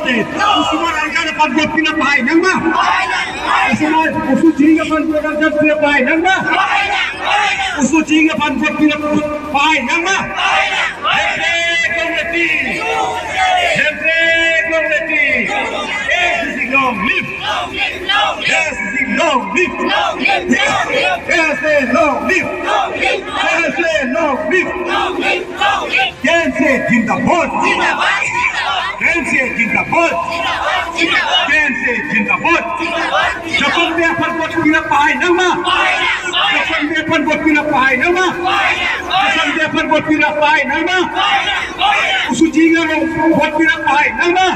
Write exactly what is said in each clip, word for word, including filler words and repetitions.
Osomar Arkan aphan vote pinapahai nangma? Osomar, Oso Ching aphan vote pinapahai nangma? Oso Ching aphan vote pinapahai nangma? Hemprek long live! Hemprek long live! A I C C long live! A I C C long live! A I C C long live! A I C C long live! A I C C long live! K N C A zindabad! K N C A zindabad! K N C A zindabad! Jakhong Bey aphan vote pinapahai nangma? Jakhong Bey aphan vote pinapahai nangma? Jakhong Bey aphan vote pinapahai nangma? Oso Ching along vote pinapahai nangma?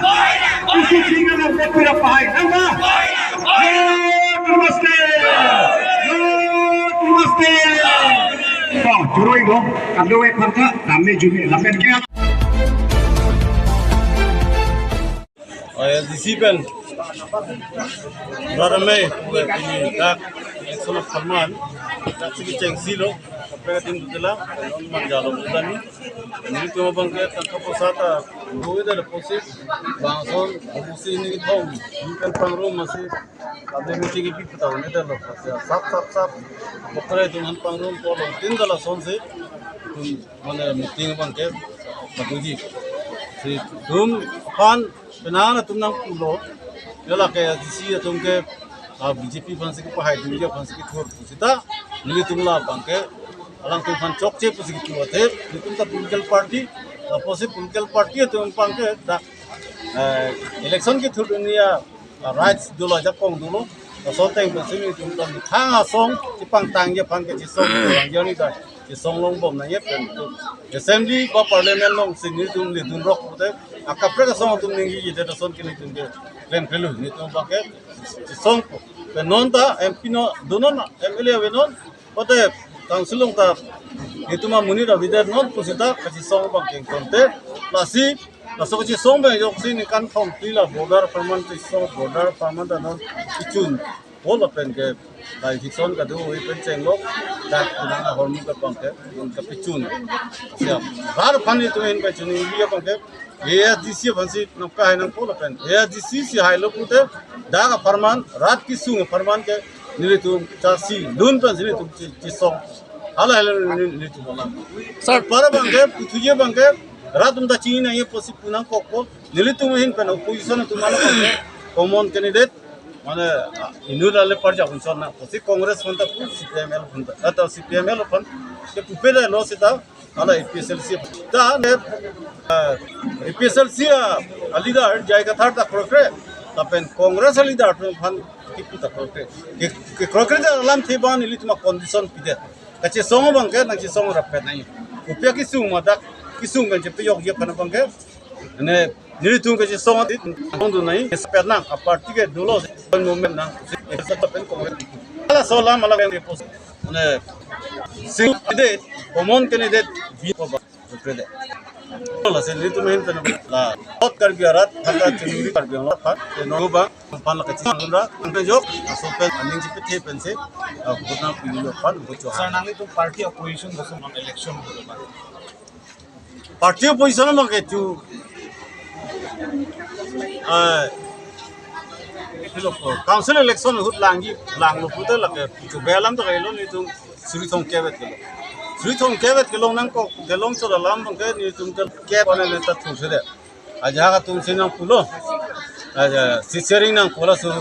Oso Ching along vote pinapahai nangma? No to mistake! No to mistake! Ba, choro-i lo, kando-e aphan ta, dam me ju me, lapen ke. A I S D C pen, Brother May, dak election apharman, dak si kechengsi lo, kaprek adim dutela, non manja lo dutani. Nelitum abang ke tangka poisa ta, dui dala posi, bangson, posi ni thong, ni kan pangrum masi, kami meeting ipi petau ni dalo, sap, sap, sap, pokre tum han pangrum, polo, tin dala son si, tum, mane meeting abang ke, baguji. Si, tum, pan, Penang atum nangpulo, ya lake A I S D C atum ke, ah, B J P aphan si kepahai dun ya aphan si kethur pu seta, nelitum la abang ke, alangtum aphan chokche pusi kethur athe, nelitum ta political party, ah, pusi political party atum abang ke, dak, eh, election kethur dun ya, ah, rights dolo, ajakong dolo, laso ateng pensi nelitum ta methang asong, kepangtang ya aphan ke chisong, ya ni ta. Chisong longbom nangji pen tum. Assembly ba parliament along si nelitum ledun rok pute. Akaprek asong atum ningjejedet ason ke nelitum ke klem klelu nelitum abang ke chisong pu. Pen non ta M P non, do non M L A ave non. Pute council along ta nelitum amonit avedet non pu seta kachisong abang ke ingtonte. Lasi, laso kachisong abang joksi ningkan thom phli la border apharman chisong, border apharman ta non kechun. Hol apen ke bai hison kado oi pen chenglok dak kunang ahormu kapang ke un kapechun. Siap. Bar aphan itum ahin pechun, ili apang ke A I S D C aphan si nangkahai nangpo lapen A I S D C si hailo pute dak apharman, rat kesung apharman ke nelitum chasi lun pen si nelitum chi-, chisong. Hala hala neli-, nelitum alam. Sir. Para abang ke, puthuje abang ke, rat atum ta chini nangji pusi pu nangkokpo. Nelitum ahin pen opposition atum hala abang ke, common candidate, mane, ah, inut ale parja unson na, pusi Congress aphan ta pu, C P I M L aphan ta, ata C P I M L aphan, ke pupe da lo seta, hala A P H L C. Ta ne, ah, A P H L C a, a leader J I Kathar ta krokre, lapen Congress a leader atum aphan kipu ta krokre. Ke, ke krokre ta alamthe abang nelitum a condition pidet. Kachisong abang ke nangchisong rapet nangji. Kopi akesung ma dak kesung kan chepejokji aphan abang ke. Ne, nelitum kachisong ati, tong dun nangji, expect nang, a party ke dolo, pen movement nang, pen Congress. Halaso alam, hala kan repos. Ne, sing candidate, common candidate, bi ko ba, candidate. Lasi nelitum ahin pen la, hot Karbi arat, hata chunwi Karbi arat, hot, no ba, pan la kachisong ra, ang pejok, aso pen, aning chepethe pensi, ah, vote nangpi lo pan, vote cho. Sir, nanglitum party opposition koson election dolo ba? Party opposition abang ke chu, eh, council election ahut langji, langlo pute lake chu be alam ta kailo, nelitum suri thomkep vet kelong. Suri thomkep vet kelong nangkok, kelong chot alam abang ke nelitum ke kep ane neta thursedet. Ajahak atum si nangpulo. Aja, seat sharing nangpo laso.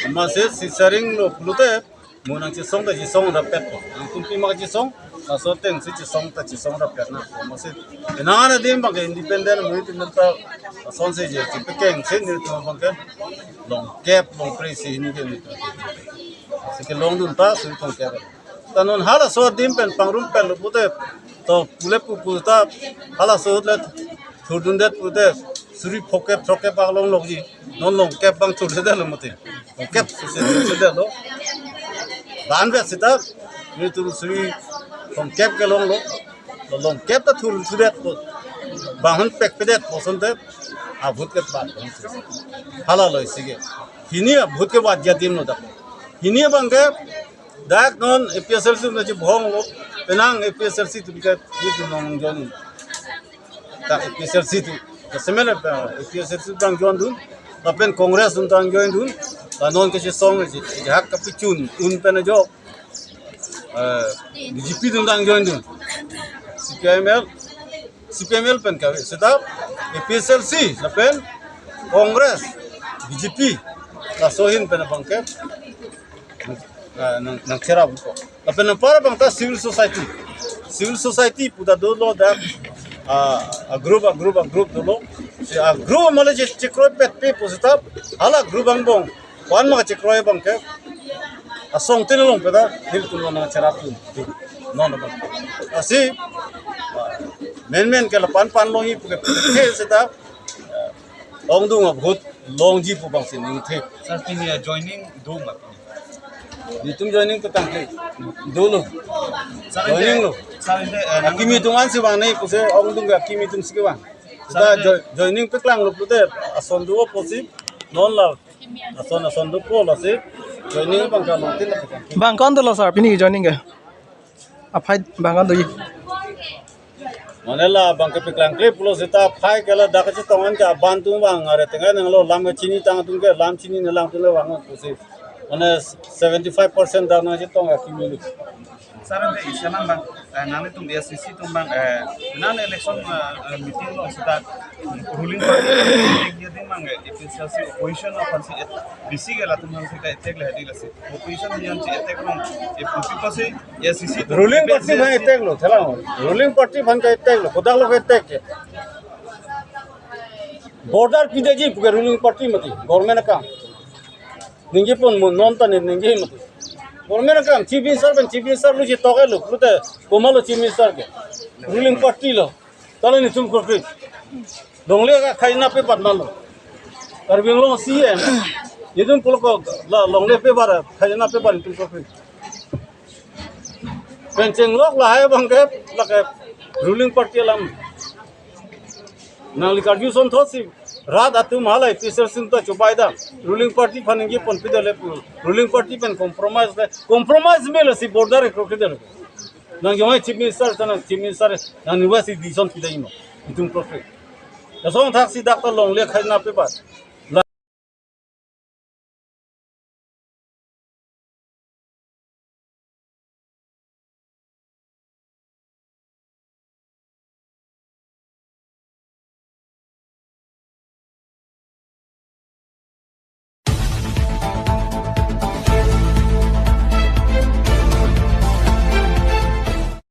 Amatsi seat sharing lo pulote, mo nangchisong ta chisong rapetpo. Nangtum pima chisong, laso ateng si chisong ta chisong rapet nangpo. Amatsi, enang adim abang ke independent, mo independent ta, asonsi je, chipekeng si nelitum abang ke, longkep, longpre si hini ke nelitum. Si kelongdun ta, suri thomkep. Ta non halaso adim pen pangrumpetlo pute, to pule pupu ta, halaso le thurdundet pute, suri phokep, throkkep bak longlokji. Non longkep abang thursedetlo mati. Longkep si thursedetlo. Ban vet seta, nelitum suri longkep kelonglo. Longkep ta thursedetpo. Bang han pekpedetpo asonte, a vote kebat. Hala lo isi ke. Hini a vote kebatji adim lo dak. Hini abang ke, dak non A P H L C atum ta chibhonglo. Penang A P H L C atum ke, nelitum nongjong. Dak A P H L C atum. Jasemet, eh, A P H L C atum ta join dun, lapen Congress atum ta join dun, la non kachesong, eh, hak kapachun un pen ajo, eh, B J P atum ta join dun, C P I M L, C P I M L pen kave, seta A P H L C, lapen Congress, B J P, laso ahin pen abang ke, eh, nang, nangcherap ko. Lapen anpar abang ta civil society. Civil society pu ta dolo dak, ah, a group, a group, a group dolo. Si a group male je chekroipet pe pu seta hala group angbong. Wan ma chekroi abang ke. Asong tin along pe ta nelitum lo nangcherap dun. Non abang. Lasi, ah, menmen ke lapu-an pan longji pu ke, ke seta, ah, ongdung abhut longji pu abang si ningthe. Sir, pini ajoining do ma pini? Nelitum joining petang ke. Dolo. Sir, joining lo. Sir, ante, eh, nang- Akimi atum ansi vang nai pusi ongdung ke akimi atum si kevang. Sir, seta ante jo-, joining peklanglo pulote ason do apotsi non la ason ason dopo lasi joining abang ke along tin la petang ke. Bang ko-an dolo sir, pini joining ke? Aphai bang ko-an doji? Mane la abang ke peklangkle pulo seta aphai ke la dak kachetong an ke aban atum vang, are tengai nanglo lam kachinitang atum ke lam chinine lang atum le vang pusi. Mane seventy five percent dak nangchetong akimi lo. Sir, ante isi alam abang, eh, nanglitum A S D C atum abang, eh, non election, eh, eh, meeting along seta ruling party atum abang, eh, A P H L C opposition aphan si et-, bisi ke latum aphan si ka attack le hadi lasi. Opposition atum si attack along, eh, pusi pusi A S D C atum Ruling party aphan attack lo, thalang. Ruling party aphan ke attack lo, kodak lo ke attack ke. Border pidetji pu ke ruling party mati, government akam. Ningje pon mo non ta ne ningje mati. Government akam, Chief Minister pen Chief Minister lo chetok lo, pulote komatlo Chief Minister ke? Ruling party lo. Tale nelitum kokri. Longle ka khajna pepat malo. Karbi Anglong C E M. Nelitum pulo ko la longle pepat khajna pepat nelitum kokri. Pen chenglok lahai abang ke, lake ruling party alam. Nangli karju son thotsi rat atum halai A P H L C atum ta chobai dam. Ruling party aphan ningje ponpidetlo pu. Ruling party pen compromise le. Compromise me lasi border ke krokre detlo. Nang jongsi Chief Minister ta nang Chief Minister nang niwa si decision pidetji ma. Nelitum krokre. Lason thaksi dak ta longle khajna pepat.